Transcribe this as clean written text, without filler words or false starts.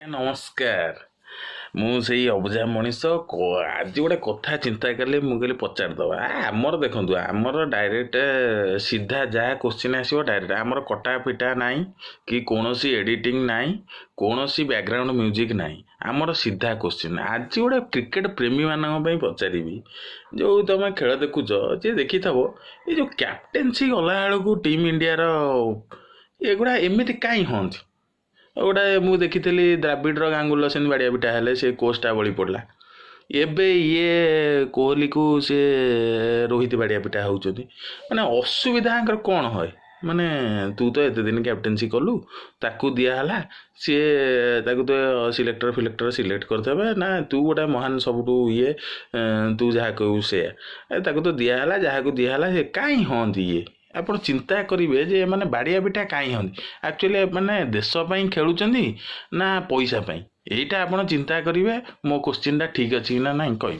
ନମସ୍କାର। ମୁଁ ସେଇ ଅବୁଝା ମଣିଷ। ଆଜି ଗୋଟେ କଥା ଚିନ୍ତା କଲି, ମୁଁ କହିଲି ପଚାରିଦେବା। ଆମର ଦେଖନ୍ତୁ, ଆମର ଡାଇରେକ୍ଟ ସିଧା ଯାହା କୋଶ୍ଚିନ୍ ଆସିବ ଡାଇରେକ୍ଟ, ଆମର କଟା ପିଟା ନାହିଁ କି କୌଣସି ଏଡ଼ିଟିଂ ନାହିଁ, କୌଣସି ବ୍ୟାକଗ୍ରାଉଣ୍ଡ ମ୍ୟୁଜିକ୍ ନାହିଁ, ଆମର ସିଧା କୋଶ୍ଚିନ୍। ଆଜି ଗୋଟେ କ୍ରିକେଟ ପ୍ରେମୀମାନଙ୍କ ପାଇଁ ପଚାରିବି, ଯେଉଁ ତୁମେ ଖେଳ ଦେଖୁଛ, ଯିଏ ଦେଖିଥିବ, ଏ ଯେଉଁ କ୍ୟାପ୍ଟେନ୍ସି ଗଲାବେଳକୁ ଟିମ୍ ଇଣ୍ଡିଆର ଏଗୁଡ଼ା ଏମିତି କାହିଁ ହୁଅନ୍ତି? ଗୋଟେ ମୁଁ ଦେଖିଥିଲି ଦ୍ରାବିଡ଼ର ଗାଙ୍ଗୁଲିର ସେମିତି ବାଡ଼ିଆ ପିଟା ହେଲେ, ସେ କୋଚ୍ଟା ବଳି ପଡ଼ିଲା। ଏବେ ଇଏ କୋହଲିକୁ ସେ ରୋହିତ ବାଡ଼ିଆ ପିଟା ହେଉଛନ୍ତି। ମାନେ ଅସୁବିଧା ଆଙ୍କର କ'ଣ ହୁଏ? ମାନେ ତୁ ତ ଏତେ ଦିନ କ୍ୟାପ୍ଟେନ୍ସି କଲୁ, ତାକୁ ଦିଆହେଲା, ସିଏ ତାକୁ ତ ସିଲେକ୍ଟର ଫିଲେକ୍ଟର ସିଲେକ୍ଟ କରିଦେବେ ନା, ତୁ ଗୋଟେ ମହାନ ସବୁଠୁ ଇଏ, ତୁ ଯାହା କହିବୁ ସେୟା। ତାକୁ ତ ଦିଆହେଲା, ଯାହାକୁ ଦିଆହେଲା, ସେ କାହିଁ ହୁଅନ୍ତି ଇଏ? ଆପଣ ଚିନ୍ତା କରିବେ ଯେ ଏମାନେ ବାଡ଼ିଆ ପିଟା କାହିଁ ହୁଅନ୍ତି? ଆକ୍ଚୁଆଲି ମାନେ ଦେଶ ପାଇଁ ଖେଳୁଛନ୍ତି ନା ପଇସା ପାଇଁ? ଏଇଟା ଆପଣ ଚିନ୍ତା କରିବେ। ମୋ କୋଶ୍ଚିନ୍ଟା ଠିକ୍ ଅଛି କି ନା ନାହିଁ କହିବେ।